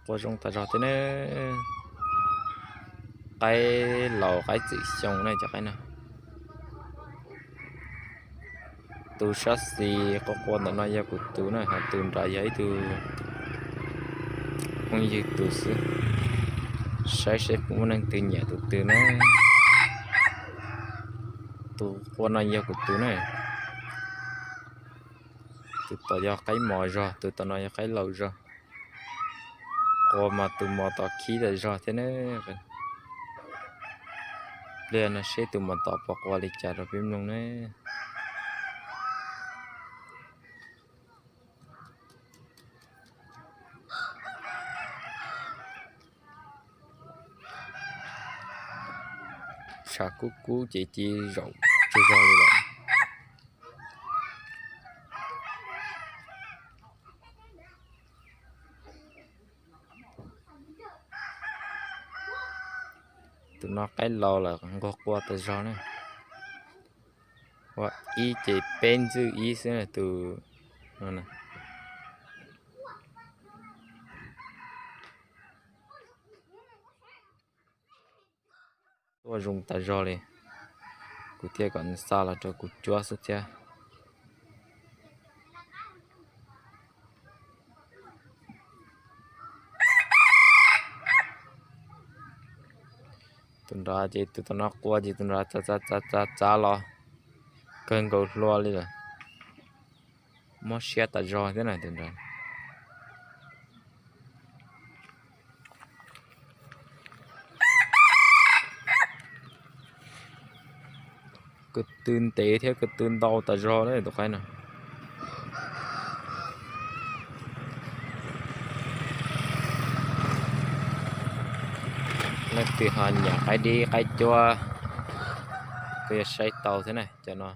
Qua zoo tas zog thiab ne. Qaib laus qaib txwm xyoo na cov qaib no. Tus sab xis qua qua ntawm no yog kuv tus na, ho tus nrad yog ib tug phooj ywg tus xwb. Saib seb puas muaj neeg twg nyiam tus twg na. Tus qua no yog kuv tus na. Tus tod yog qaib mos zog, tus tod no yog qaib laus zog. Qua mas tus mos tod khib tas zog thiab ne. Pliag no seb tus mos tod puas qua li cas rau peb mloog ne. Tshav kub kub ces cia zaum tsaug zog li lawm. Tus no qaib laus lawm, nquag qua tas zog ne. Ua ib ces peb ntxwj ib xwb tus no. Tuaj zoo tas zog li, kuv thiaj kom nws xa los rau kuv cuab xwb thiab. Tus nrad ces tus tod no qua ces tus nrad txav txav txav los kawg nkaus hlua li lawm. Mob siab tas zog thiab na tus nrad. Ko tw ntev thiab ko tw ntau tas zog na tus qaib no. Leej twg ho nyiam qaib dib qaib cuab kuj yuav saib tau thiab na cov no.